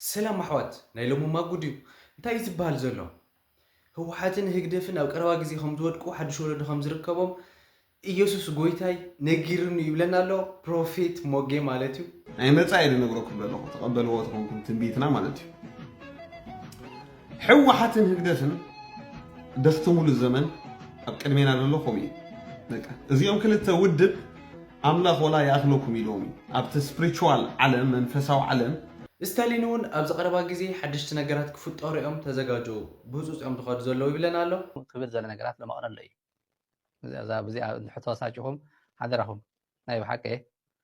ሰላም ኣሕዋት፣ ናይ ሎሚ ማጉድ እዩ። እንታይ እዩ ዝበሃል ዘሎ? ህወሓትን ህግደፍን ኣብ ቀረባ ግዜ ከም ዝወድቁ፣ ሓድሽ ወለዶ ከም ዝርከቦም፣ ኢየሱስ ጎይታይ ነጊሩኒ ይብለና ኣሎ። ፕሮፌት ሞጌ ማለት እዩ። ናይ መጻኢ ዝነግረኩም ዘለኹ፣ ተቐበልዎ ተኾንኩም ትንቢትና ማለት እዩ። ህወሓትን ህግደፍን ደፍቲ ሙሉ ዘመን ኣብ ቅድሜና ዘሎ ከምኡ እዩ። በቃ እዚኦም ክልተ ውድብ ኣምላኽ ወላ ይኣኽለኩም ኢሎም እዩ። ኣብቲ ስፕሪቹዋል ዓለም፣ መንፈሳዊ ዓለም። ስታሊን እውን ኣብዚ ቀረባ ግዜ ሓደሽቲ ነገራት ክፍጠሩ እዮም፣ ተዘጋጀው፣ ብህፁፅ እዮም ዝኸዱ ዘለዉ ይብለና ኣሎ። ክብል ዘለ ነገራት ለማቕረሎ እዩ። እዛ ብዚኣ ንሕቶ ሳጭኹም ሓደራኹም ናይ ብሓቂ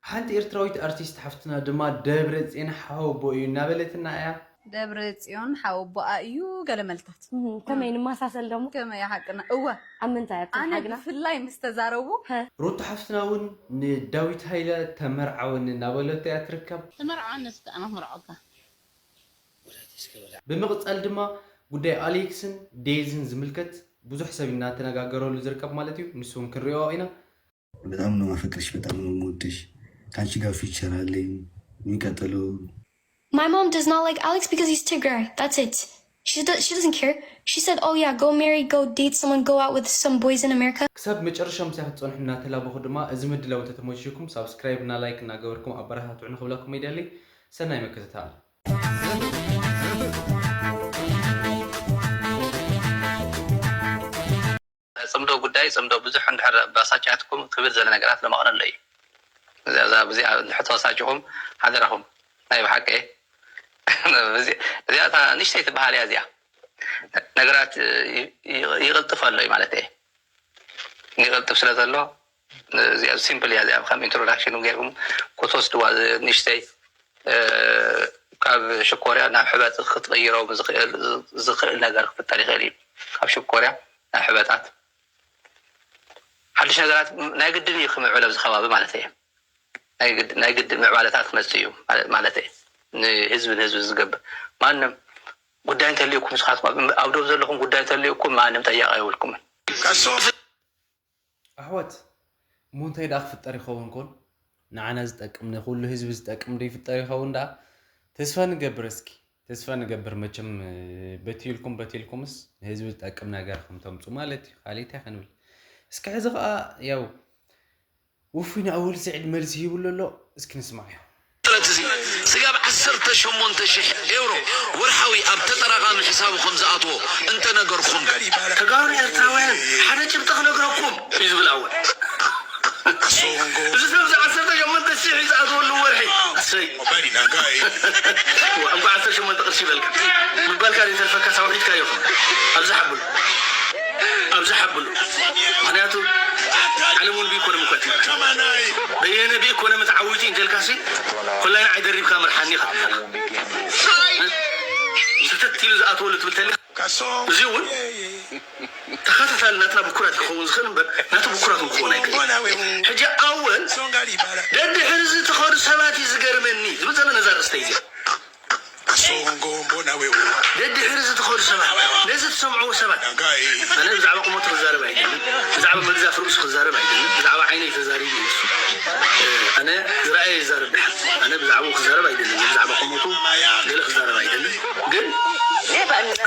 ሓንቲ ኤርትራዊት ኣርቲስት ሓፍትና ድማ ደብረ ጽዮን ሓወቦ እዩ እናበለትና እያ። ደብረ ጽዮን ሓወቦኣ እዩ ገለ መልታት። እህ፣ ከመይ ንመሳሰል ደሞ? ከመይ ሓቅና? እወ። ኣብ ምንታይ? ኣብ ኣነ ሓግና? ብፍላይ ምስ ተዛረቡ። ሩታ ሓፍትና እውን ንዳዊት ሃይለ ተመርዓወኒ እናበለቶ እያ ትርከብ። ተመርዓወኒ እስከ ኣነ ክምርዓወካ። ብምቕጻል ድማ ጉዳይ ኣሌክስን ዴዝን ዝምልከት ብዙሕ ሰብ እናተነጋገረሉ ዝርከብ ማለት እዩ። ንሱ እውን ክንሪኦ ኢና። በጣም ነው ማፈቅርሽ፣ በጣም ነው የምወድሽ። ከአንቺ ጋር ፊውቸር አለኝ። የሚቀጥለው My mom does not like Alex because he's Tigray. That's it. She, do- she doesn't care. She said, "Oh yeah, go marry, go date someone, go out with some boys in America." ክሳብ መጨረሻ ምሳይ ክትፀንሑ እናተላበኹ ድማ፣ እዚ ምድላው እንተተመችኩም ሳብስክራይብ እና ላይክ እናገበርኩም ኣበረታትዑ ንክብለኩም ይደሊ። ሰናይ ምክትታል። ፅምዶ ጉዳይ ፅምዶ ብዙሕ እንድሕር ባሳጫትኩም ክብል ዘለ ነገራት ለማቕረሎ እዩ። እዛ ብዚኣ እንድሕር ተባሳጭኹም ሓደራኹም ናይ ብሓቂ እዚኣ እታ ንእሽተይ ትበሃል እያ እዚኣ ነገራት ይቕልጥፍ ኣሎ እዩ ማለት እየ። ይቕልጥፍ ስለ ዘሎ እዚኣ ሲምፕል እያ እዚኣ ከም ኢንትሮዳክሽን ገይርኩም ክትወስድዋ ንእሽተይ ካብ ሽኮርያ ናብ ሕበጥ ክትቕይሮም ዝኽእል ነገር ክፍጠር ይኽእል እዩ። ካብ ሽኮርያ ናብ ሕበጣት ሓድሽ ነገራት ናይ ግድን እዩ ክምዕብል ኣብዚ ከባቢ ማለት እየ። ናይ ግድን ምዕባለታት ክመፅእ እዩ ማለት እየ። ንህዝቢ ንህዝቢ ዝገብር ማንም ጉዳይ እንተልዩኩም ንስኻትኩም ኣብ ዶብ ዘለኹም ጉዳይ እንተልዩኩም ማንም ጠያቂ የብልኩምን። ኣሕዋት እሞ እንታይ ደኣ ክፍጠር ይኸውን ኮን? ንዓና ዝጠቅም ንኩሉ ህዝቢ ዝጠቅም ዶ ይፍጠር ይኸውን ደኣ? ተስፋ ንገብር እስኪ ተስፋ ንገብር መቸም በትይልኩም በትይልኩምስ ንህዝቢ ዝጠቅም ነገር ከም ተምፁ ማለት እዩ። ካሊእ እንታይ ከንብል እስኪ ሕዚ ከዓ ያው ውፉይ ንኣወል ስዒድ መልሲ ሂብሉ ኣሎ እስኪ ንስማዕዮ። ጥረት እዚ ስጋብ ዓሰርተ ሸሞንተ ሽሕ ኤውሮ ወርሓዊ ኣብ ተጠራቓሚ ሕሳቡ ከም ዝኣትዎ እንተነገርኩም ተጋሩ ኤርትራውያን ሓደ ጭብጢ ክነግረኩም እዩ ዝብል ኣወል እዚ ሰብ እዚ ዓሰርተ ሸሞንተ ሽሕ እዩ ዝኣትወሉ ወርሒ ኣሰይ እንኳ ዓሰርተ ሸሞንተ ቅርሺ ይበልካ ምባልካ ዘይተርፈካ ሳውሒትካ ይኹን ኣብዚ ሓብሉ ኣብዚ ሓብሉ ምክንያቱ ዓለም እውን ብኢኮኖሚ እኳ ትመርሕ በየነ ብኢኮኖሚ ተዓዊቱ እንተልካሲ ኮላይ ንዓይ ደሪብካ ምርሓኒ ኢኻ ትበሃል ሰተት ኢሉ ዝኣትወሉ ትብል ተሊኻ እዚ እውን ተኸታታሊ ናትና ብኩራት ክኸውን ዝኽእል እምበር ናቲ ብኩራት እውን ክኸውን ኣይክእል ሕጂ ኣወል ደድሕሪ እዚ ትኸዱ ሰባት እዩ ዝገርመኒ ዝብል ዘሎ ነዛ ርእስተይ እዚኣ ደድሕሪ እዚ ትኸዱ ሰባት ነዚ ትሰምዕዎ ሰባት ኣነ ብዛዕባ ቁመቱ ክዛረብ ኣይደልን ብዛዕባ መግዛፍ ርእሱ ክዛረብ ኣይደልን ብዛዕባ ዓይነይ ተዛሪቡ እዩ እሱ ኣነ ዝረኣየ ይዛረብ ድሓር ኣነ ብዛዕባኡ ክዛረብ ኣይደልን ብዛዕባ ቁመቱ ገለ ክዛረብ ኣይደልን ግን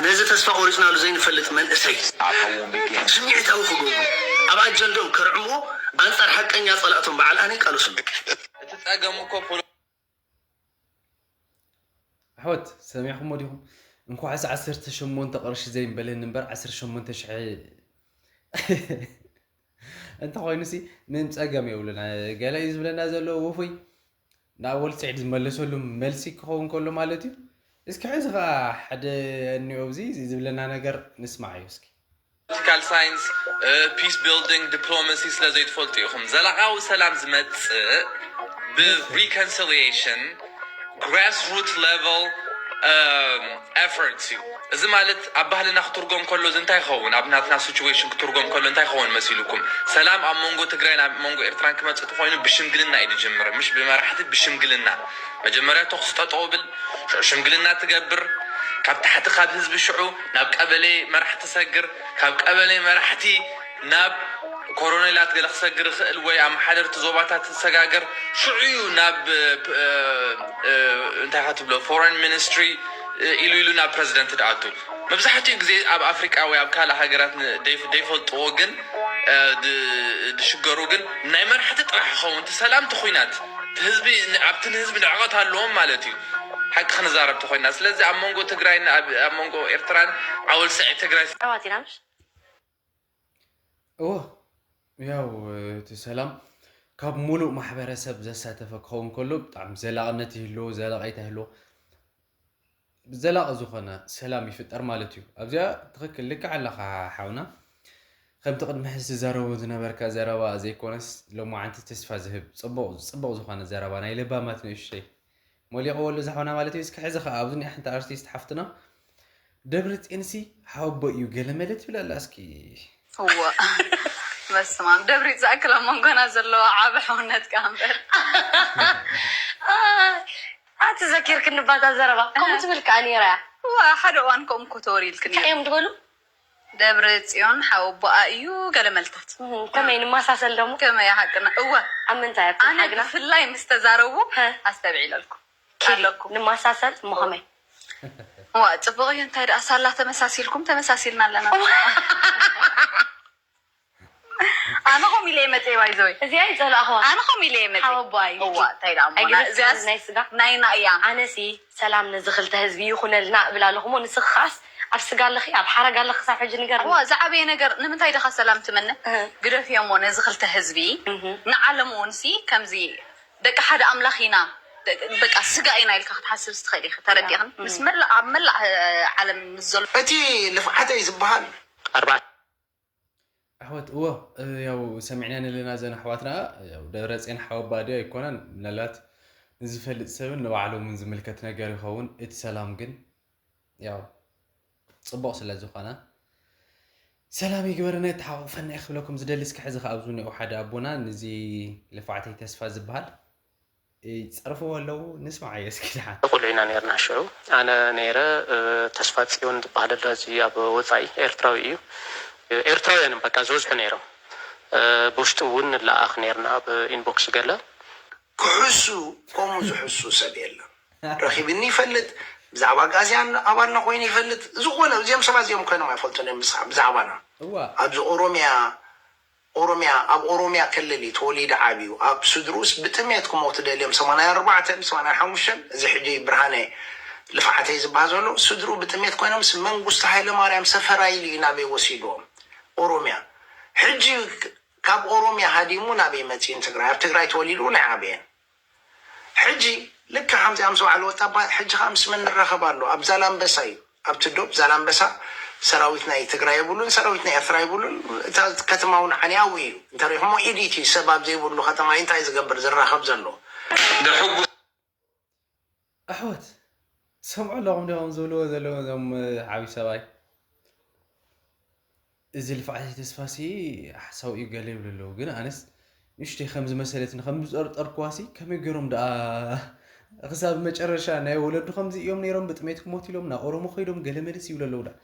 ነዚ ተስፋ ቆሪፅናሉ ዘይንፈልጥ መንእሰይ ስምዒታዊ ክገብሩ ኣብ ኣጀንድኦም ከርዕምዎ ኣንፃር ሓቀኛ ፀላእቶም በዓል ኣነ ይቃለሱ ኣለዉ እቲ ጸገም እኮ ፖሎ ኣሕዋት ሰሚዕኹሞ ዲኹም? እንኳዕስ ዓሰርተ ሸሞንተ ቅርሺ ዘይምበለኒ እምበር ዓሰርተ ሸሞንተ ሽሕ እንተኾይኑሲ ምንም ጸገም የብሉን። ገለ እዩ ዝብለና ዘሎ ውፉይ ንኣወል ስዒድ ዝመለሰሉ መልሲ ክኸውን ከሎ ማለት እዩ። እስኪ ሕዚ ኸዓ ሓደ እኒኦ ኣብዚ ዝብለና ነገር ንስማዓዮ እስኪ። political science peace building diplomacy ስለ ዘይትፈልጡ ኢኹም። ዘላቓዊ ሰላም ዝመጽእ ብ reconciliation grassroot level efforts እዩ። እዚ ማለት ኣብ ባህልና ክትርጎም ከሎ እዚ እንታይ ይኸውን? ኣብ ናትና situation ክትርጎም ከሎ እንታይ ይኸውን መሲልኩም? ሰላም ኣብ መንጎ ትግራይን ኣብ መንጎ ኤርትራን ክመጽእ ተኾይኑ ብሽምግልና እዩ ዝጅምር፣ ምሽ ብመራሕቲ ብሽምግልና። መጀመርያ ተኹሲ ጠጠው ብል፣ ሽዑ ሽምግልና ትገብር፣ ካብ ታሕቲ ካብ ህዝቢ ሽዑ ናብ ቀበሌ መራሕ ትሰግር፣ ካብ ቀበሌ መራሕቲ ናብ ኮሮኔላት ገለ ክሰግር ይኽእል ወይ ኣመሓደርቲ ዞባታት ዝሰጋገር ሽዑ እዩ ናብ እንታይ ካ ትብሎ ፎረን ሚኒስትሪ ኢሉ ኢሉ ናብ ፕረዚደንት ድኣቱ። መብዛሕትኡ ግዜ ኣብ ኣፍሪቃ ወይ ኣብ ካልእ ሃገራት ዘይፈልጥዎ ግን ዝሽገሩ ግን ናይ መራሕቲ ጥራሕ ይኸውን። እቲ ሰላም እቲ ኩናት ህዝቢ ኣብቲ ንህዝቢ ንዕቐት ኣለዎም ማለት እዩ። ሓቂ ክንዛረብ ተኮይና ስለዚ ኣብ መንጎ ትግራይን ኣብ መንጎ ኤርትራን ዓወል ሰዒድ ትግራይ ኣሕዋት ኢና ምሽ እዎ ያው እቲ ሰላም ካብ ሙሉእ ማሕበረሰብ ዘሳተፈ ክኸውን ከሎ ብጣዕሚ ዘላቕነት ይህልዎ፣ ዘለቐይታ ይህልዎ፣ ዘላቒ ዝኾነ ሰላም ይፍጠር ማለት እዩ። ኣብዚኣ ትኽክል ልክዕ ኣለኻ ሓውና። ከምቲ ቅድሚ ሕዚ ትዛረቦ ዝነበርካ ዘረባ ዘይኮነስ ሎማዓንቲ ተስፋ ዝህብ ፅቡቕ ፅቡቕ ዝኾነ ዘረባ ናይ ለባማት ንእሽተይ ሞሊቕዎ ኣሎ ዝሓውና ማለት እዩ። እስኪ ሕዚ ከዓ ኣብዚ ናይ ሓንቲ ኣርቲስት ሓፍትና ደብረ ፂንሲ ሓወቦ እዩ ገለ መለ ትብል ኣላ እስኪ እወ በስማም ደብሪ ዝኣክል ኣብ መንጎና ዘለዎ ዓቢ ሕውነት ከኣ እምበር ኣቲ ዘኪርክኒ ባታ ዘረባ ከምኡ ትብል ከኣ ነይራ እያ እወ ሓደ እዋን ከምኡ እኮ ተወሪልክኒ እንታይ እዮም ዝበሉ ደብረ ፅዮን ሓወቦኣ እዩ ገለ መልታት ከመይ ንመሳሰል ደሞ ከመይ ሓቅና እወ ኣብ ምንታይ ኣብቲ ኣነ ሓግና ብፍላይ ምስ ተዛረቡ ሀ። ኣስተብዒለልኩም ኣለኩም ንመሳሰል እሞ ከመይ ዋ ፅቡቅ እዩ እንታይ ደኣ ሳላ ተመሳሲልኩም ተመሳሲልና ኣለና ኣነ ኸም ኢለ መፀ ባይዘወይ እዚኣ ይፀላእኽዋ ኣነ ኸም ኢለ መፀ ሓወቦ እዩ እዋ እንታይ ደኣ እሞ ኣይግደስ እዚኣስ ናይ ስጋ ናይና እያ ኣነሲ ሰላም ነዚ ክልተ ህዝቢ ይኹነልና እብላ ኣለኹሞ ንስኻስ ኣብ ስጋ ኣለኺ ኣብ ሓረግ ኣለኺ ክሳብ ሕጂ ንገርኒ እዋ ዝዓበየ ነገር ንምንታይ ደኻ ሰላም ትመነ ግደፍዮ እሞ ነዚ ክልተ ህዝቢ ንዓለም እውን ሲ ከምዚ ደቂ ሓደ ኣምላኽ ኢና በቃ ስጋ ኢና ኢልካ ክትሓስብ ስትኽእል ኢኺ ተረዲእኽን ምስ መላእ ኣብ መላእ ዓለም ምስ ዘሎ እቲ ልፍዓተይ ዝበሃል ኣርባዕተ ኣሕዋት እዎ ያው ሰሚዕና ንለና ዘን ኣሕዋትና ያው ደብረፅዮን ሓወባ ድዮ ኣይኮነን ምናልባት ንዝፈልጥ ሰብን ንባዕሎምን ዝምልከት ነገር ይኸውን እቲ ሰላም ግን ያው ፅቡቕ ስለ ዝኾነ ሰላም ይግበረና የተሓቋቑፈና ክብለኩም ዝደሊ እስኪ ሕዚ ከ ኣብዚ እኒኦ ሓደ ኣቦና ንዚ ልፋዕተይ ተስፋ ዝበሃል ይፀርፍዎ ኣለዉ ንስማዓዮ እስኪ ደሓን። ቆልዑ ኢና ነይርና ሽዑ ኣነ ነይረ ተስፋ ፅዮን ዝበሃል ኣሎ እዚ ኣብ ወፃኢ ኤርትራዊ እዩ ኤርትራውያን እዮም በቃ ዝበዝሑ ነይሮም ብውሽጢ እውን ንለኣኣኽ ነይርና ብ inbox ገለ ክሕሱ ከምኡ ዝሕሱ ሰብ የለን ረኺብኒ ይፈልጥ ብዛዕባ ኣግኣዝያን ኣባልና ኮይኑ ይፈልጥ ዝኾነ እዚኦም ሰባት እዚኦም ኮይኖም ኣይፈልጡን እዮም ብዛዕባና ኣብዚ ኦሮሚያ ኦሮሚያ ኣብ ኦሮሚያ ክልል እዩ ተወሊዱ ዓብዩ ኣብ ስድሩስ ብጥሜት ክሞቱ ደልዮም ሰማንያ ኣርባዕተ ሰማንያ ሓሙሽተ እዚ ሕጂ ብርሃነ ልፍዓተይ ዝበሃል ዘሎ ስድሩ ብጥሜት ኮይኖምስ መንግስቱ ሃይለማርያም ሰፈራ ኢሉ እዩ ናበይ ወሲድዎም ኦሮሚያ ሕጂ ካብ ኦሮሚያ ሃዲሙ ናበይ መፅኡ ንትግራይ ኣብ ትግራይ ተወሊዱ እውን ኣይዓበየን ሕጂ ልክዕ ከምዚኣ ምስ በዓል ወጣባ ሕጂ ከዓ ምስ መን ንራኸብ ኣሎ ኣብ ዛላምበሳ እዩ ኣብቲ ዶብ ዛላምበሳ ሰራዊት ናይ ትግራይ የብሉን ሰራዊት ናይ ኤርትራ የብሉን እታ ከተማ እውን ዓንያዊ እዩ እንተሪኹሞ ኢዲት እዩ ሰብ ኣብ ዘይብሉ ከተማ እዩ እንታይ ዝገብር ዝራኸብ ዘሎ ደሕጉ ኣሕዋት ትሰምዑ ኣለኹም ዶ ከምዝብልዎ ዘለዉ እዞም ዓብዪ ሰብኣይ እዚ ልፍዓተይ ተስፋሲ ሓሳዊ እዩ ገለ ይብሉ ኣለዉ ግን ኣነስ ንእሽተይ ከም ዝመሰለትኒ ከም ዝጠርጠርኩዋሲ ከመይ ገይሮም ደኣ ክሳብ መጨረሻ ናይ ወለዱ ከምዚ እዮም ነይሮም ብጥሜት ክሞት ኢሎም ናብ ኦሮሞ ከይዶም ገለ መለስ ይብሉ ኣለዉ ደኣ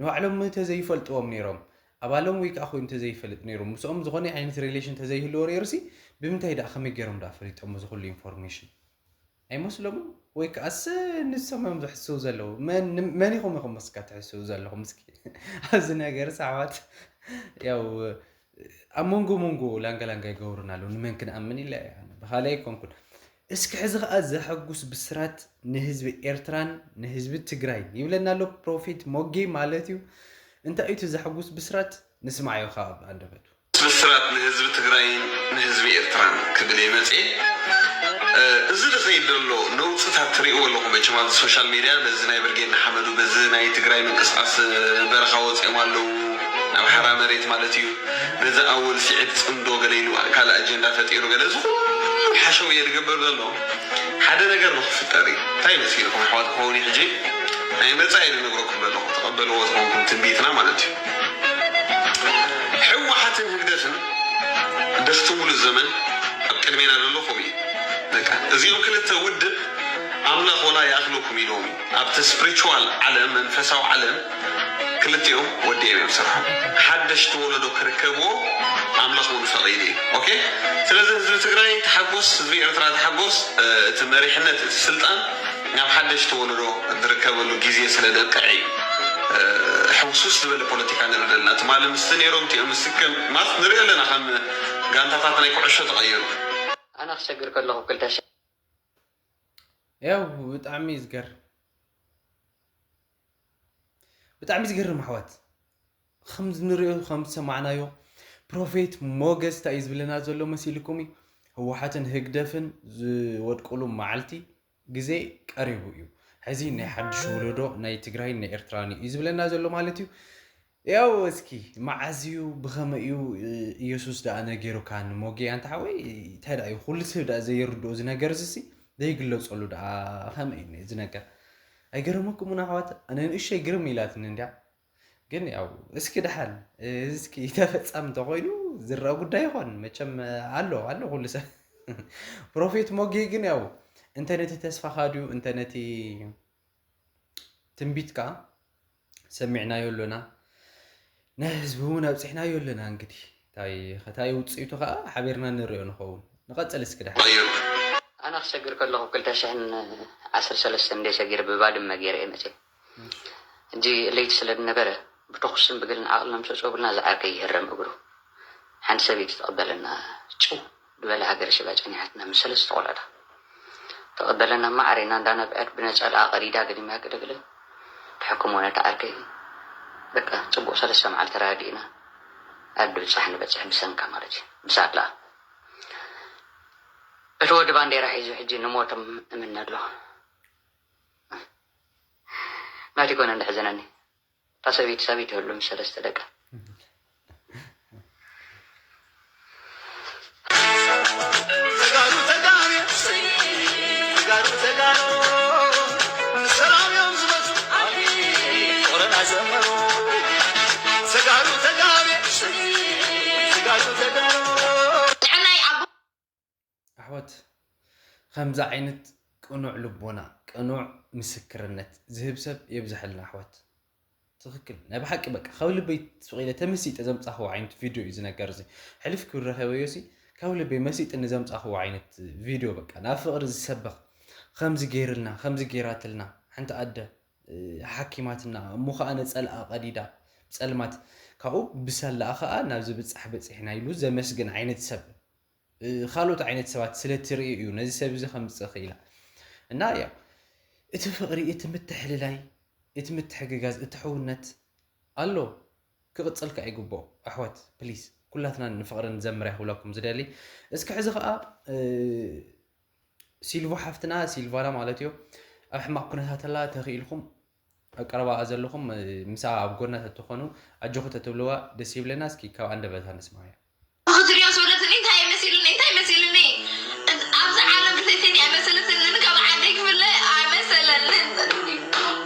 ንባዕሎም እንተዘይፈልጥዎም ነይሮም ኣባሎም ወይ ከዓ ኮይኑ እንተዘይፈልጥ ነይሩ ምስኦም ዝኾነ ዓይነት ሪሌሽን እንተዘይህልዎ ነይሩሲ ብምንታይ ደኣ ከመይ ገይሮም ደኣ ፈሊጦም እዚ ኩሉ ኢንፎርሜሽን ኣይመስሎምን ወይ ከዓስ ንሶም እዮም ዝሕስው ዘለዉ መን ኢኹም ኢኹም መስካ ትሕስው ዘለኹም እስኪ ኣብዚ ነገር ሳዕዋት ያው ኣብ መንጎ መንጎ ላንጋ ላንጋ ይገብሩና ኣለዉ ንመን ክንኣምን ኢለ ብካልእ ኣይኮንኩን እስኪ ሕዚ ከዓ ዘሐጉስ ብስራት ንህዝቢ ኤርትራን ንህዝቢ ትግራይን ይብለና ኣሎ ፕሮፌት ሞጌ ማለት እዩ እንታይ እዩ እቲ ዘሐጉስ ብስራት ንስማዓዮ ከዓ ብኣንደበቱ ብስራት ንህዝቢ ትግራይን ንህዝቢ ኤርትራን ክብል እየ መፅኤ። እዚ ዝኸይድ ዘሎ ነውፅታት ትሪእዎ ኣለኹም መቸም ኣብዚ ሶሻል ሜድያ በዚ ናይ ብርጌድ ንሓመዱ በዚ ናይ ትግራይ ምንቅስቃስ በረኻ ወፂኦም ኣለዉ ናብ ሓራ መሬት ማለት እዩ። በዚ ኣወል ሲዕድ ፅምዶ ገለ ኢሉ ካልእ ኣጀንዳ ፈጢሩ ገለ እዚ ኩሉ ሓሸውየ ዝገብር ዘሎ ሓደ ነገር ንክፍጠር እዩ። እንታይ መሲልኩም ኣሕዋት ክኸውን እዩ ሕጂ ናይ መፃኢ ዝነግረኩም ዘለኹ ተቐበልዎ ዝኾንኩም ትንቢትና ማለት እዩ። ሕወሓትን ህግደፍን ደፍቲ ሙሉእ ዘመን ኣብ ቅድሜና ዘሎ ከምኡ እዩ። በቃ እዚኦም ክልተ ውድብ ኣምላኽ ወላ ይኣኽለኩም ኢልዎም እዩ። ኣብቲ ስፕሪቹዋል ዓለም መንፈሳዊ ዓለም ክልቲኦም ወዲኦም እዮም ዝሰርሑ። ሓደሽቲ ወለዶ ክርከብዎ ኣምላኽ እውን ፈቒዱ እዩ። ኦኬ፣ ስለዚ ህዝቢ ትግራይ ተሓጎስ፣ ህዝቢ ኤርትራ ተሓጎስ። እቲ መሪሕነት፣ እቲ ስልጣን ናብ ሓደሽቲ ወለዶ ዝርከበሉ ግዜ ስለ ደቅዕ እዩ። ሕውሱስ ዝበለ ፖለቲካ ንርኢ ዘለና። ትማሊ ምስቲ ነይሮም፣ እቲኦም ምስቲ ከም ማለት ንርኢ ኣለና። ከም ጋንታታት ናይ ኩዕሾ ተቐይሩ። ኣነ ክሰግር ከለኹ ክልተ ሽሕ ያው ብጣዕሚ እዩ ዝገርም፣ ብጣዕሚ ዝገርም ኣሕዋት። ከምዚ ንሪኦ ከም ዝሰማዕናዮ ፕሮፌት ሞገስ እንታይ እዩ ዝብለና ዘሎ መሲልኩም እዩ? ህወሓትን ህግደፍን ዝወድቁሉ መዓልቲ ግዜ ቀሪቡ እዩ። ሕዚ ናይ ሓድሽ ወለዶ ናይ ትግራይን ናይ ኤርትራን እዩ ዝብለና ዘሎ ማለት እዩ። ያው እስኪ መዓዝ እዩ ብኸመይ እዩ ኢየሱስ ደኣ ነጊሩካ ንሞጌ ኣንታ ሓወይ? እንታይ ደኣ እዩ ኩሉ ሰብ ደኣ ዘይርድኦ እዚ ነገር እዚ ሲ ዘይግለጸሉ ደኣ ከመይ እዩ እዚ ነገር? ኣይገረመኩምን ኣሕዋት? ኣነ ንእሸይ ግርም ኢላትኒ እንድያ። ግን ያው እስኪ ደሓን እስኪ ተፈጻሚ እንተኾይኑ ዝረኣ ጉዳይ ይኾን መቸም ኣሎ ኣሎ ኩሉ ሰብ ፕሮፌት ሞጌ ግን ያው እንተ ነቲ ተስፋኻ ድዩ እንተ ነቲ ትንቢትካ ሰሚዕናዮ ኣሎና ናይ ህዝቢ እውን ኣብፂሕናዮ ኣለና እንግዲህ እንታይ ከታይ ውፅኢቱ ከዓ ሓቢርና ንሪኦ ንኸውን ንቐፅል እስኪ ደሓን ኣነ ክሰግር ከለኹ ክልተ ሽሕን ዓሰርተ ሰለስተን እንደ ሰጊረ ብባድመ ገይረ እየ መፅየ ሕጂ ለይቲ ስለ ዝነበረ ብተኹስን ብገለን ዓቕልና ምስ ኣፀውብልና ዝዓርከይ ይህረም እግሩ ሓንቲ ሰበይቲ ተቐበለና ጭው ዝበለ ሃገረ ሽባ ጨኒሓትና ምስ ሰለስተ ቆልዑታ ተቐበለና ማዕሬና እንዳነብዐት ብነፀልኣ ቀዲዳ ገዲማ ገለገለ ተሕክሞ ነታ ዓርከይ በቃ ፅቡቕ ሰለስተ መዓልቲ ተረዳዲእና ኣብ ድብፃሕ ንበፅሕ ብሰንካ ማለት እዩ ብሳላ እቲ ወዲ ባንዴራ ሒዙ ሕጂ ንሞቶም እምነ ኣሎ ናቲ ኮነ እንደሕዘነኒ እታ ሰበይቲ ሰበይቲ ይህሉ ምስ ሰለስተ ደቃ ኣሕዋት ከምዚ ዓይነት ቅኑዕ ልቦና ቅኑዕ ምስክርነት ዝህብ ሰብ የብዝሐልና ኣሕዋት። ትኽክል ናይ ብሓቂ በቃ ካብ ልበይ ስቕ ኢለ ተመሲጠ ዘምፃኽዎ ዓይነት ቪድዮ እዩ እዚ ነገር እዚ ሕልፍ ክብል ረኸበዮ ሲ ካብ ልበይ መሲጥኒ ዘምፃኽዎ ዓይነት ቪድዮ በቃ ናብ ፍቕሪ ዝሰብኽ ከምዚ ገይርልና ከምዚ ገይራትልና ሓንቲ ኣደ ሓኪማትና እሞ ከዓ ነፀልኣ ቀዲዳ ብፀልማት ካብኡ ብሳላኣ ከዓ ናብ ዝብፃሕ በፂሕና ኢሉ ዘመስግን ዓይነት ሰብ ካልኦት ዓይነት ሰባት ስለ ትርኢ እዩ ነዚ ሰብ እዚ ከምፅእ ክኢላ እና ያው እቲ ፍቕሪ እቲ ምትሕልላይ እቲ ምትሕግጋዝ እቲ ሕውነት ኣሎ ክቕፅል ከዓ ይግብኦ ኣሕዋት ፕሊስ ኩላትና ንፍቕሪ ንዘምር እያ ክብለኩም ዝደሊ እስኪ ሕዚ ከዓ ሲልቮ ሓፍትና ሲልቫና ማለት እዩ ኣብ ሕማቕ ኩነታት ኣላ ተኽኢልኩም ኣብ ቀረባኣ ዘለኹም ምሳኣ ኣብ ጎና ተትኾኑ ኣጆኹ ተትብልዋ ደስ ይብለና እስኪ ካብ ኣንደበታ ንስማያ ክትሪኦ ዝብለትኒ እንታይ መሲልኒ እንታይ መሲልኒ ኣብዚ ዓለም ብሰይተኛ መሰለትኒ ካብ ዓደይ ክፍለ ኣይመሰለንን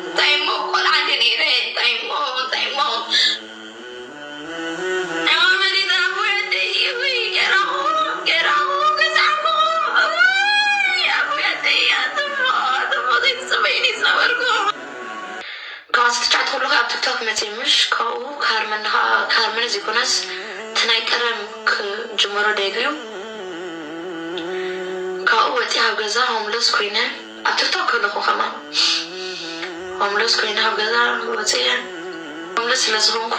እንታይ እሞ ቆልዓ እንደ ነይረ እንታይ እሞ እንታይ እሞ ክላስ ትሽዓተ ከለኹ ኣብ ቲክቶክ መፅየ ምሽ ካብኡ ክሃርመኒ ከዓ ክሃርመኒ ዘይኮነስ እቲ ናይ ቀደም ክጅምሮ ደልዩ ካብኡ ወፂ ኣብ ገዛ ሆምለስ ኮይነ ኣብ ቲክቶክ ከለኹ ከማ ሆምለስ ኮይነ ኣብ ገዛ ወፅየ ሆምለስ ስለዝኾንኩ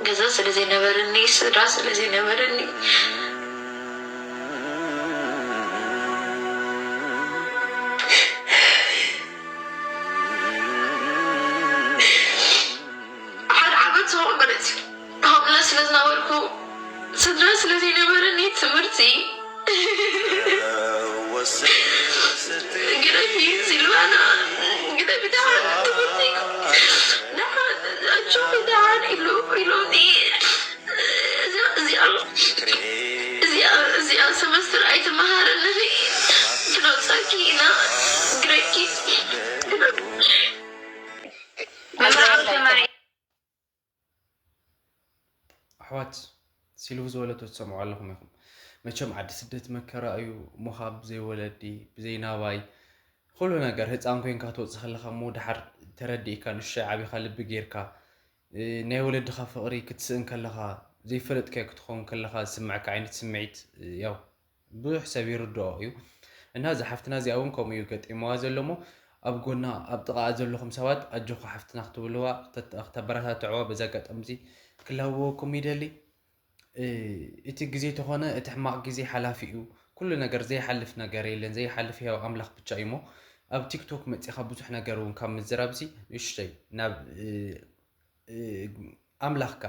ገዛ ስለዘይነበረኒ ስድራ ስለዘይነበረኒ ሓደ ዓመት ዝኾን ማለት እዩ ሆምለስ ስለዝነበርኩ ስድራ ስለዘይነበረኒ ትምህርቲ ግደፊ ሲልቫና ግደፊ ደሓን ትምህርቲ ደሓን ኣጆኺ ደሓን ኢሉ ኢሉኒ እዚኣ እዚኣ ሰመስትር ኣይትመሃረንን ክነውፀኪ ኢና ግረኪ መምህር ዓብዱ ተማሪ ኣሕዋት ሲልቭ ዝበለቶ ትሰምዑ ኣለኹም ኢኹም መቸም ዓዲ ስደት መከራ እዩ እሞ ካብ ብዘይ ወለዲ ብዘይ ናባይ ኩሉ ነገር ህፃን ኮይንካ ትወፅእ ከለካ እሞ ድሓር ተረዲእካ ንእሽተይ ዓቢኻ ልቢ ጌርካ እ፣ ናይ ወለድኻ ፍቕሪ ክትስእን ከለኻ፣ ዘይፈለጥካዮ ክትኸውን ከለኻ ዝስምዐካ ዓይነት ስምዒት፣ እ፣ ያው ብዙሕ ሰብ ይርድኦ እዩ። እና እዛ ሓፍትና እዚኣ እውን ከምኡ እዩ ገጢምዋ ዘሎ እሞ፣ ኣብ ጎና፣ ኣብ ጥቓኣ ዘለኹም ሰባት ኣጆኹ ሓፍትና ክትብልዋ፣ ክተ-፣ ክተበረታትዕዋ በዚ ኣጋጣሚ እዚ ክላበወኩም ይደሊ። እ፣ እቲ ግዜ ተኾነ፣ እቲ ሕማቕ ግዜ ሓላፊ እዩ። ኩሉ ነገር፣ ዘይሓልፍ ነገር የለን። ዘይሓልፍ ህያው ኣምላኽ ብቻ እዩ እሞ፣ ኣብ ቲክቶክ መጺኻ ብዙሕ ነገር እውን ካብ ምዝራብሲ ንእሽተይ ናብ፣ እ፣ እ፣ ኣምላኽካ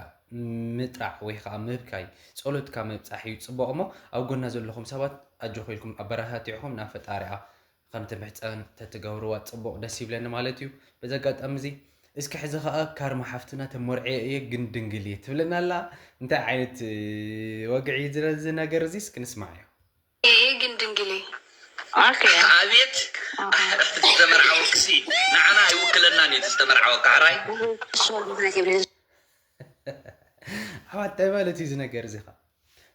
ምጥራዕ ወይ ከዓ ምብካይ፣ ጸሎትካ ምብጻሕ እዩ ጽቡቕ እሞ፣ ኣብ ጎና ዘለኹም ሰባት ኣጆኹ ኢልኩም ኣበረታቲዕኹም ናብ ፈጣሪኣ ከም ትምሕጸን ተትገብርዋ ጽቡቕ፣ ደስ ይብለኒ ማለት እዩ። በዚ ኣጋጣሚ እዚ እስኪ ሕዚ ኸኣ ካርማ ሓፍትና ተመርዕየ እየ ግን ድንግል እየ ትብለና ኣላ። እንታይ ዓይነት፣ እ፣ ወግዒ እዩ ዝረ-፣ እዚ ነገር እዚ? እስኪ ንስማዓዮ። እየ ግን ድንግል እየ። ኦኬ። ኣቤት። ዝተመርዓወክሲ ንዓና ኣይውክለናን እዩ ዝተመርዓወካ። ሕራይ። እሺ፣ ምኽንያት የብለይን። ኣሕዋት፣ እንታይ ማለት እዩ እዚ ነገር እዚ ኸ?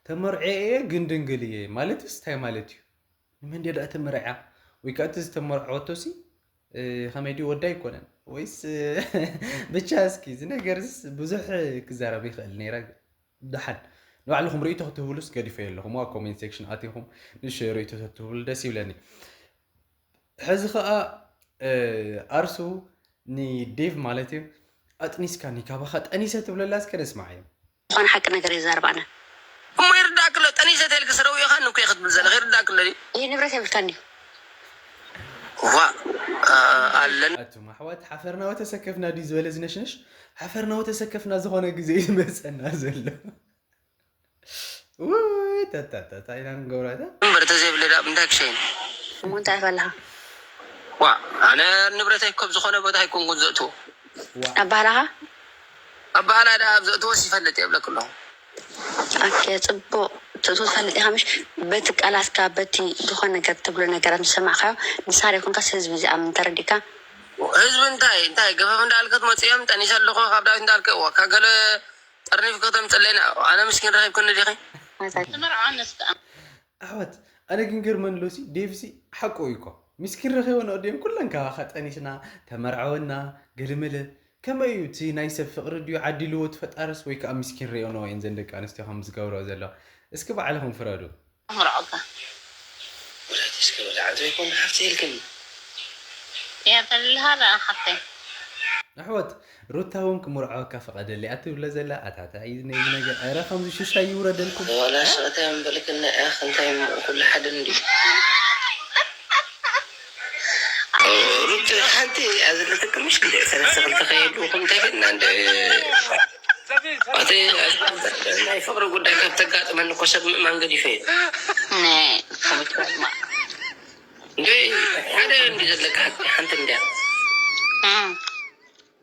ተመርዕየ እየ ግን ድንግል እየ ማለትስ እንታይ ማለት እዩ? ንመን ድያ ደኣ ተመርዕያ? ወይ ከኣ እቲ ዝተመርዐወቶሲ፣ እ፣ ከመይ ድዩ፣ ወዳ ኣይኮነን? ወይስ፣ እ፣ ብቻ እስኪ እዚ ነገርስ ብዙሕ ክዛረብ ይኽእል ነይረ። ደሓን ንባዕልኹም ርእይቶ ክትህብሉስ ገዲፈዮ ኣለኹም። ኣብ ኮሜንት ሴክሽን ኣቲኹም ንእሽተይ ርእይቶ ተትህብሉ ደስ ይብለኒ። ሕዚ ኸኣ፣ እ፣ ኣርሱ ንዴቭ ማለት እዩ፣ "ኣጥኒስካኒ፣ ካባኻ ጠኒሰ" ትብለላ እስከ ነስምዓዮ። ዝኾነ ሓቂ ነገር ይዛረብ ኣነ። እሞ ይርዳእክ ኣሎ፣ ጠኒሰ ተልክ ስረው ኢኻ ንኩ ክትብል ዘለኻ ይርዳእክ ኣሎ ድዩ? ይህ ንብረት የብልካን ድዩ? ዋ፣ አ-፣ ኣለን። ኣቱም ኣሕዋት፣ ሓፈርና ወተሰከፍና ድዩ ዝበለ ዝነሽነሽ? ሓፈርና ወተሰከፍና ዝኾነ ግዜ እዩ ዝመጸና ዘሎ። ውይ፣ ተታተታ ኢና ንገብራ እታ። እምበር ተዘይብለ ደኣ እንታይ ክሸይን? እሞ እንታይ ትበልሃ? ዋ፣ ኣነ ንብረተይ ኮብ ዝኾነ ቦታ ኣይኮንኩን ዘእትዎ። ዋ። ኣባህላኻ? ኣባህላ ደኣ ኣብ ዘእትዎስ ይፈልጥ እየ እብለክ ኣለኹ። ኦኬ፣ ጽቡቕ። ትእትዎ ትፈልጥ ኢኻ ምሽ? በቲ ቃላትካ፣ በቲ ዝኾነ ነገር ትብሎ ነገራት ምስ ሰማዕካዮ፣ ንስኻ ዘይኮንካስ ህዝቢ ዝኣምን ተረዲእካ? ህዝቢ እንታይ፣ እንታይ ገፈፍ እንዳበልካ ትመጽእ እዮም፣ ጠኒሰ ኣለኹ ካብ ዳዊት እንዳበልካ፣ ዋካ ገለ ጠርኒፍኪ ከተምጽለይና፣ ኣነ ምስኪን ረኺብክኒ ዲኺ? ትምርዖ ንስካ። ኣሕዋት፣ ኣነ ግን ገርመኒ ሎሲ፣ ዴቭሲ ሓቁ እዩ እኮ። ምስኪን ረኺቦ ነቕድዮም ኩለን ካባኻ ጠኒስና፣ ተመርዓወና፣ ገለመለ። ከመይ እዩ እቲ ናይ ሰብ ፍቕሪ ድዩ ዓዲልዎ እቲ ፈጣርስ ወይ ከዓ ምስኪን ርእዮ ነዎ እየን ዘን ደቂ ኣንስትዮ ከም ዝገብርኦ ዘለዋ? እስኪ ባዕልኹም ፍረዱ። ኣምርዖካ። ወላዲስ ከበደ ዓንተ ይኮን ሓፍቲ ኢልክኒ። እያ ተልሃላ ሓፍተይ። ኣሕዋት፣ ሩታ እውን ክምርዖካ ፈቐደለይ ኣትብሎ ዘላ ኣታታ እዩ ነዚ ነገር። ኧረ ከምዚ ሽሻይ ይውረደልኩም። ዋላ ስቕታ እምበልክና እያ፣ እንታይ እሞ ኩሉ ሓደ እንዲ። ሩት ሓንቲ እያ ዘለትክ፣ ምሽ ግደ ሰለስተ ክልተ ከየድልኩም እንታይ ፌና እንደ ኣቲ ናይ ፍቕሪ ጉዳይ ካብ ተጋጥመኒ እኮ ሰብ ምእማን ገዲፈ እዩ። ነ፣ ከምትበልማ። እንደ ሓደ እንዲ ዘለካ ሓንቲ፣ ሓንቲ እንዲያ። እም።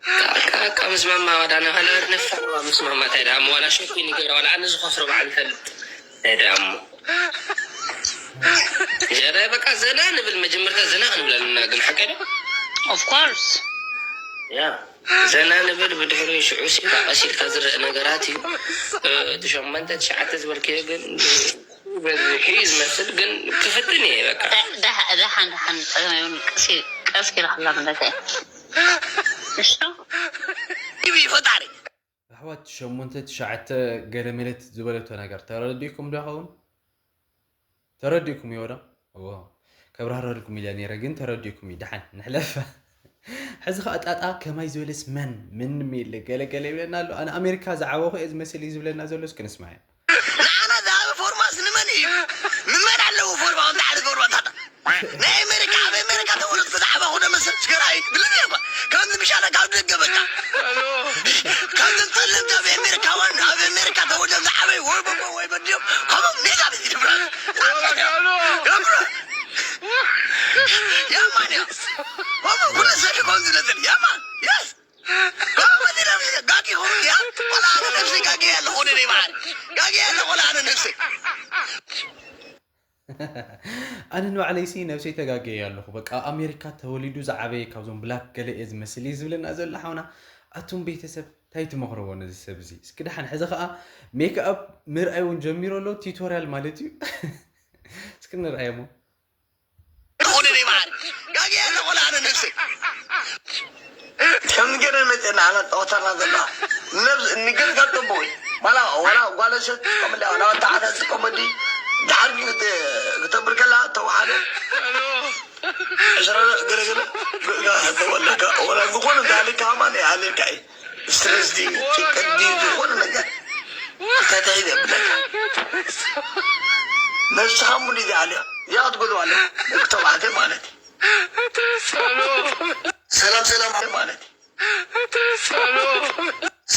ቃ-፣ ቃ-፣ ቃ ምስ ማማ ዋዳ ነኸለ ነፋ ምስ ማማ እንታይ ደኣ እሞ ዋላ ሸኩ ንገራ ዋላ ኣነ ዝኸፍሮ በዓል ፈልጥ። እንታይ ደኣ እሞ። ጀረ በቃ ዘና ንብል፣ መጀመርታ ዘና ክንብል ኣለና ግን ሓቀ ዶ? Of course። ያ፣ ዘና ንብል፣ ብድሕሪ ሽዑ ሲ ቀስ ኢልካ ዝረአ ነገራት እዩ። እ፣ እቲ ሸሞንተ ትሽዓተ ዝበልክዮ ግን በዚሑ እዩ ዝመስል፣ ግን ክፍትን እየ በቃ። ዳ-፣ ዳ-፣ ደሓን፣ ደሓን፣ ጸገም የብሉን። ቀስ፣ ቀስ ኢልካ ክላመደካ እየ። እሺ? ይቢ ፈጣሪ። ኣሕዋት፣ ሸሞንተ ትሽዓተ ገለ መለት ዝበለቶ ነገር ተረዲእኩም ዶ ይኸውን? ተረዲእኩም እዮ ዶ? እዎ። ከብራህረልኩም ኢለ ነይረ፣ ግን ተረዲእኩም እዩ። ደሓን ንሕለፍ። ሕዚ ኸኣ ጣጣ ከማይ ዝበለስ መን? ምንም የለ። ገለ ገለ ይብለና ኣሎ። ኣነ ኣሜሪካ ዝዓበኹ እየ ዝመስል እዩ ዝብለና ዘሎ። እስኪ ንስማዕ። ንዓና ዝሃበ ፎርማስ ንመን እዩ? ንመን ኣለዎ ፎርማ? ከምቲ ሓደ ፎርማ ታታ። ናይ ኣሜሪካ፣ ኣብ ኣሜሪካ ተወለድኩ ዝዓበኹ ዶ መሰል ትግራይ? ብልብ እየ እኳ። ከምዚ ምሻለ ካብ ደገ በቃ። ከምዚ ጸለምቲ ኣብ ኣሜሪካ ዋን፣ ኣብ ኣሜሪካ ተወልዶም ዝዓበዩ ወይ በቦ ወይ በዲኦም፣ ከምኦም ኔጋ ብዚ ድብራ። ገብረ። የማን እያ። ከምኡ ኩሉ ሰብ ይኮን ዝነዘር። የማን። የስ። ኣነ ንባዕለይሲ ነብሰይ ተጋግየ ኣለኹ። በቃ ኣብ ኣሜሪካ ተወሊዱ ዝዓበየ ካብዞም ብላክ ገለ እየ ዝመስል እዩ ዝብለና ዘሎ ሓውና። ኣቱም ቤተሰብ እንታይ ትመኽርዎ ነዚ ሰብ እዚ? እስኪ ደሓን ሕዚ ኸዓ ሜክኣፕ ምርኣይ እውን ጀሚሩ ኣሎ፣ ቲቶርያል ማለት እዩ። እስኪ ንርኣየሞ። ሆነ ነይ በዓል ጋግየ ኣለኹ ኣነ ነብሰይ። ከምዚ ገይረ መፅና ኣነ ፃወታና ዘለዋ ነብስ ንገዝካ ፅቡቅ እዩ። ዋላ ዋላ ጓል ኣንስተይቲ ትጥቀመሉ ዋላ ወተዓታ ትጥቀመሉ ድሓር ግን ክተብር ከላ ተዋሓደ ዕስራ ገለገለ ተወለካ ዋላ ዝኾነ እንተሃሊካ ከማን ይሃልካ እዩ። ስትረስ ድዩ ጭንቀት ድዩ ዝኾነ ነገር እንታይ እንታይ ዘብለካ ነብስኻ ሙሉ ይዛልዮ እዚኣ ክትጎልዋ ኣለካ። ተባዕተ ማለት እዩ። ሰላም ሰላም ማለት እዩ።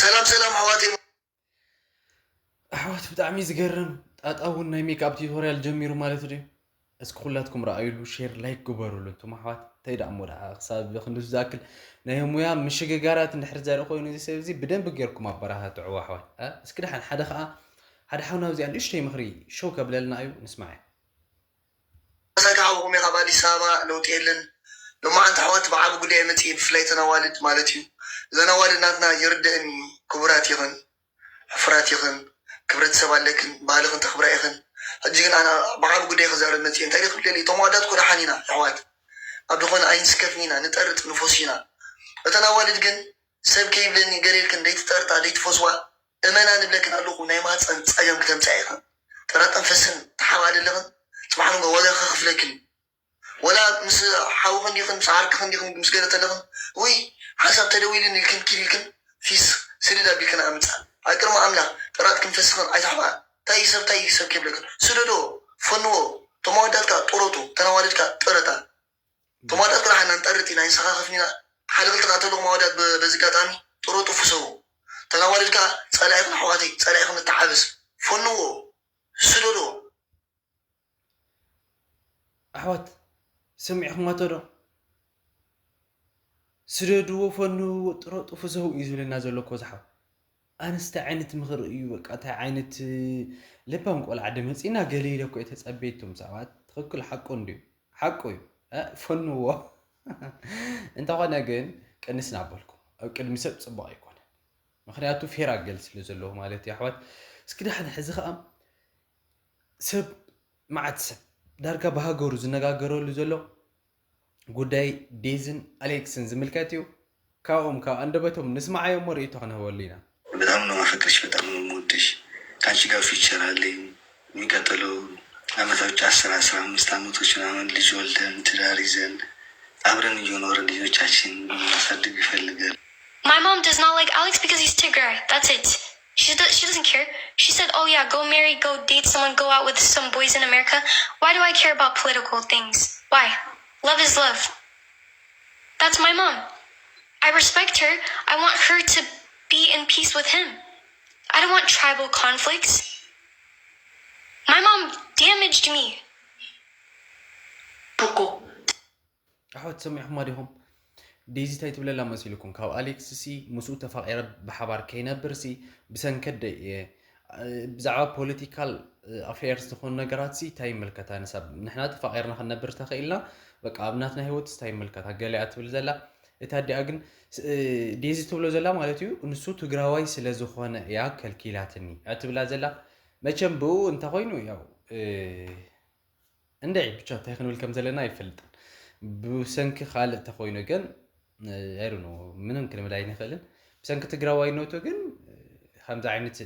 ሰላም ሰላም ኣሕዋተይ። ኣሕዋት ብጣዕሚ ዝገርም ጣጣ እውን ናይ ሜክኣፕ ቲቶርያል ጀሚሩ ማለት ድዩ? እስኪ ኩላትኩም ረኣዩሉ ሼር ላይክ ግበሩሉ። እንቱም ኣሕዋት እንታይ ደኣ እሞ ደኣ ክሳብ ክንድዚ ዝኣክል ናይ ሙያ ምሽግጋራት እንድሕር ዘርኢ ኮይኑ እዚ ሰብ እዚ ብደንቢ ጌርኩም ኣበረታትዕዎ ኣሕዋት። እ? እስኪ ደሓን ሓደ ከዓ ሓደ ሓውና ኣብዚኣ ንእሽተይ ምኽሪ ሸው ከብለልና እዩ ንስማዕ። ሳካ ሓውኹም ካብ ኣዲስ ኣበባ ለውጢ የለን። ሎማዓንቲ ኣሕዋት ብዓቢ ጉዳይ መፅእ ብፍላይ ተናዋልድ ማለት እዩ። ዘናዋልድ ናትና ይርደእን ክቡራት ይኽን ሕፍራት ይኽን ክብረተሰብ ኣለክን ባህልኽን ተኽብራ ኢኽን። ሕጂ ግን ኣነ ብዓቢ ጉዳይ ክዛረብ መፅእ እንታይ ክብለል እቶም ኣወዳት ኮ ደሓን ኢና ኣሕዋት ኣብ ዝኾነ ኣይንስከፍን ኢና ንጠርጥ ንፎስ ኢና። እተን ኣዋልድ ግን ሰብ ከይብለኒ ገለ ኢልክን ደይትጠርጣ ደይትፎስዋ እመና ንብለክን ኣለኹ ናይ ማህፀን ፀገም ክተምፅኣ ኢኽን ጥራጠን ፈስን ተሓባ ደለኽን ፅባሕ ንጎ ዋጋ ከኽፍለክን እዩ። ወላ ምስ ሓውኽን ዲኽን ምስ ዓርክኽን ዲኽን ምስ ገለ ተለኽን ውይ ሓንሳብ ተደዊልን ኢልክን ኪድ ኢልክን ፊስ ስድድ ኣቢልክን ኣምፃ ኣብ ቅድሚ ኣምላኽ ጥራጥክን ፈስኽን ኣይትሕባ። ታይ ሰብ ታይ ሰብ ከይብለክን ስደዶ ፈንዎ። ተማወዳትካ ጥረጡ ተናዋልድካ ጥረታ ተማወዳትካ ሓና ንጠርጥ ኢና ይንሰኻኸፍን ኢና ሓደ ክልተ ከዓ ተለኹም ኣወዳት በዚ ጋጣሚ ጥረጡ ፍሰው ተናዋልድካ ፀላኢኽን ኣሕዋተይ ፀላኢኽን ንተዓበስ ፈንዎ ስደዶ ኣሕዋት ሰሚዕኹማቶ ዶ? ስደድዎ ፈንውዎ ጥረጡ ፍሰው እዩ ዝብለና ዘሎ እኮ ዝሓው። ኣነስ እንታይ ዓይነት ምኽሪ እዩ በቃ እንታይ ዓይነት ለባም ቆልዓ ዶ መፂና ገለ ኢለ እኮ እየ ተፀበየ እቶም ሰባት ትኽክል ሓቆ እንድዩ ሓቆ እዩ ፈንዎ እንተኾነ ግን ቅንስ ናበልኩም ኣብ ቅድሚ ሰብ ፅቡቕ ኣይኮነን ምኽንያቱ ፌር ኣገል ስለ ዘለዎ ማለት እዩ ኣሕዋት እስኪ ደሓን ሕዚ ከዓ ሰብ መዓት ሰብ ዳርጋ ብሃገሩ ዝነጋገረሉ ዘሎ ጉዳይ ዴዝን ኣሌክስን ዝምልከት እዩ። ካብኦም ካብ ኣንደበቶም ንስማዓዮ እሞ ርእይቶ ክንህበሉ ኢና። በጣም ነው ማፈቅርሽ፣ በጣም ነው የምወድሽ። ከአንቺ ጋር ፊውቸር አለኝ። የሚቀጥለው አመታዎች አስር አስራ አምስት አመቶች ምናምን ልጅ ወልደን ትዳር ይዘን አብረን እየኖርን ልጆቻችን ማሳደግ ይፈልጋል። My mom does not like Alex because he's Tigray. That's it. She, do- she doesn't care. She said, oh yeah, go marry, go date someone, go out with some boys in America. Why do I care about political things? Why? Love is love. That's my mom. I respect her. I want her to be in peace with him. I don't want tribal conflicts. My mom damaged me. ኣሕዋት ሰሚዕኹማ ዲኹም? ዴዚ እንታይ ትብለላ መሲልኩም? ካብ ኣሌክስ ሲ ምስኡ ተፋቒረ ብሓባር ከይነብር ሲ ብሰንከደይ እየ ብዛዕባ ፖለቲካል ኣፌርስ ዝኾኑ ነገራት ሲ እንታይ ይምልከታ ንሳ ንሕና ተፋቒርና ክንነብር ተኽኢልና በቃ ኣብ ናትና ህይወት ሲ እንታይ ይምልከታ ገሊኣ ትብል ዘላ እታ ኣዲኣ ግን ዴዚ ትብሎ ዘላ ማለት እዩ ንሱ ትግራዋይ ስለ ዝኾነ እያ ከልኪላትኒ እያ ትብላ ዘላ መቸም ብኡ እንተኾይኑ ያው እንድዒ ብቻ እንታይ ክንብል ከም ዘለና ኣይፈልጥን። ብሰንኪ ካልእ ተኾይኑ ግን I don't know ምንም ክንብል ኣይንኽእልን። ብሰንኪ ትግራዋይነቱ ግን ከምዚ ዓይነት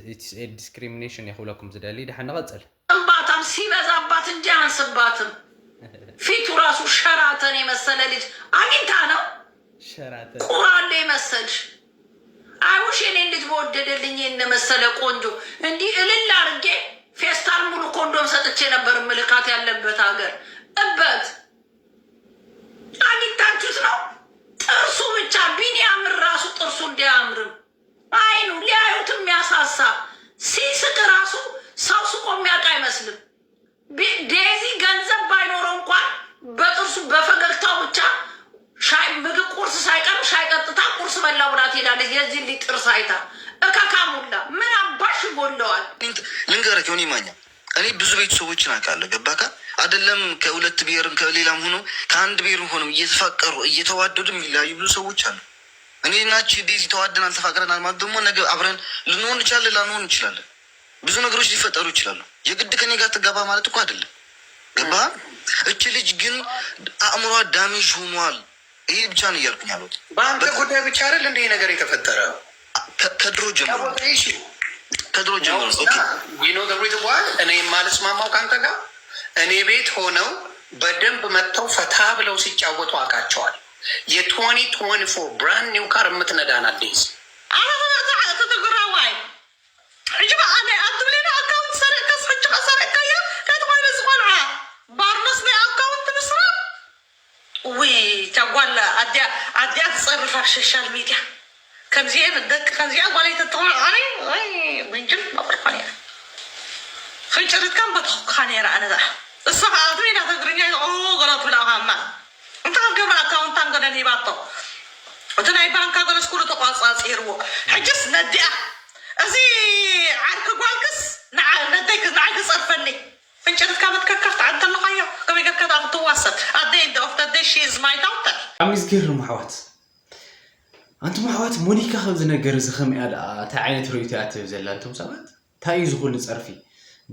ዲስክሪሚኔሽን እየ ክብለኩም ዝደሊ። ደሓን ንቐፅል። እንባታም ሲበዛባት እንጂ አንስባትም። ፊቱ ራሱ ሸራተን የመሰለ ልጅ አግኝታ ነው ሸራተን ቁራሌ መሰልሽ። I wish የኔን ልጅ በወደደልኝ ይሄን መሰለ ቆንጆ እንዲህ እልል አርጌ ፌስታል ሙሉ ኮንዶም ሰጥቼ ነበር ምልካት ያለበት ሀገር እበት አግኝታችሁት ነው። ጥርሱ ብቻ ቢኒያምን ራሱ ጥርሱ እንዲያምርም አይኑ ሊያዩት የሚያሳሳ ሲስቅ ራሱ ሰው ስቆ የሚያውቅ አይመስልም። ዴዚ ገንዘብ ባይኖረው እንኳን በጥርሱ በፈገግታው ብቻ ሻይ ምግብ ቁርስ ሳይቀር ሻይ ጠጥታ ቁርስ በላው ብላ ትሄዳለች። የዚህ ልጅ ጥርስ አይታ እከካም ሁላ ምን አባሽ ይጎለዋል? ልንገርህ ዮኒ ማኛ እኔ ብዙ ቤተሰቦችን አውቃለሁ። ገባካ አይደለም? ከሁለት ብሔርም ከሌላም ሆኖ ከአንድ ብሔርም ሆኖ እየተፋቀሩ እየተዋደዱ የሚለያዩ ብዙ ሰዎች አሉ። እኔና እቺ ዴዚ ተዋደናል ተፋቅረናል ማለት ደግሞ ነገ አብረን ልንሆን እንችላለን ላንሆን እንችላለን። ብዙ ነገሮች ሊፈጠሩ ይችላሉ። የግድ ከኔ ጋር ትጋባ ማለት እኮ አይደለም። ገባህ? እቺ ልጅ ግን አእምሯ ዳሜጅ ሆኗል። ይሄ ብቻ ነው እያልኩኝ ያሉት። በአንተ ጉዳይ ብቻ አይደል እንደ ነገር የተፈጠረ ከድሮ ጀምሮ issue ከድሮ ጀምሮ okay you know the reason why እኔ የማልስማማው ከአንተ ጋር እኔ ቤት ሆነው በደንብ መጥተው ፈታ ብለው ሲጫወቱ አውቃቸዋለሁ። የ twenty twenty-four brand new car የምትነዳ ናት ዴዚ። ኣነ እቲ ትግራዋይ ሕጂ ከኣ ናይ ኣብ ትብለና ኣካውንት ሰሪቕካስ ሕጂ ከኣ ሰሪቕካያ እንታይ ተኾይኑ እዚ ቆልዓ ባርኖስ ናይ ኣካውንት ምስራቕ ውይ እታ ጓል ኣዲኣ ኣዲኣ ትፀርፍ ኣብ ሶሻል ሚድያ ከምዚአን ደቂ ከምዚኣ ጓለይ ተትኾን ኣነ ወይ ውንጅል መቕርፋ ነይራ ክንጭርትካ በተኹካ ነይራ ኣነ ዛ እሳ ከዓ ኣትሜዳ ትግርኛ ገላ ትብላ ካማ እንተ ከም ገብረ ኣካውንታን ገለን ሂባቶ እቲ ናይ ባንካ ገለስ ኩሉ ተቋፃፂርዎ ሕጅስ ነዲኣ እዚ ዓርኪ ጓልክስ ንዓ- ነደይ ክ- ንዓይ ክፀርፈኒ ፍንጭርትካ መትከካ ክትዓድ ተለኻዮ ከመይ ገርካ ደኣ ክትዋሰብ ኣደይ እንደ ኦፍ ደደይ ሺዝ ማይ ዳውተር ብጣዕሚ ዝገርም ኣሕዋት። ኣንቱም ኣሕዋት ሞኒካ ከምዚ ነገር እዚ ከመይ እያ ደኣ እንታይ ዓይነት ርእይቶ እያ ትህብ ዘላ? ኣንቱም ሰባት እንታይ እዩ ዝኹሉ ጸርፊ?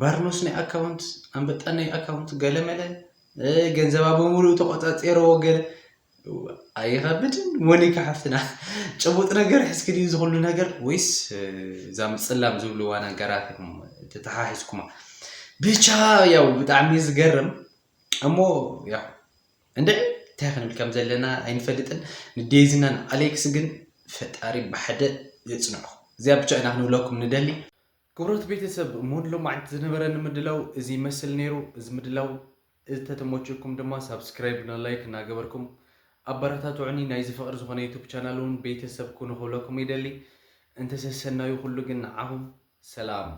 ባርኖስ ናይ ኣካውንት ኣንበጣ ናይ ኣካውንት ገለመለ እ፣ ገንዘባ በሙሉ ተቆጻጺርዎ ገለ ኣይኸብድን ሞኒካ ሓፍትና ጭቡጥ ነገር ሕዝኪ ድዩ ዝኹሉ ነገር ወይስ እ፣ እዛ ምጽላም ዝብልዋ ነገራት ኢኹም ተተሓሒዝኩማ? ብቻ ያው ብጣዕሚ ዝገርም እሞ ያው እንድዒ እንታይ ክንብል ከም ዘለና ኣይንፈልጥን። ንዴዚና ንኣሌክስ ግን ፈጣሪ ብሓደ የፅንዑ። እዚኣ ብቻ ኢና ክንብለኩም ንደሊ። ክቡራት ቤተሰብ እሞ ንሎማዓንቲ ዝነበረኒ ምድላው እዚ ይመስል ነይሩ። እዚ ምድላው እንተተመችኩም ድማ ሳብስክራይብ እና ላይክ እናገበርኩም ኣበረታትዑኒ። ናይዚ ፍቕሪ ዝኾነ ዩቱብ ቻናል እውን ቤተሰብ ኩኑ ክብለኩም ይደሊ። እንተሰሰናዩ ኩሉ ግን ንዓኹም ሰላም።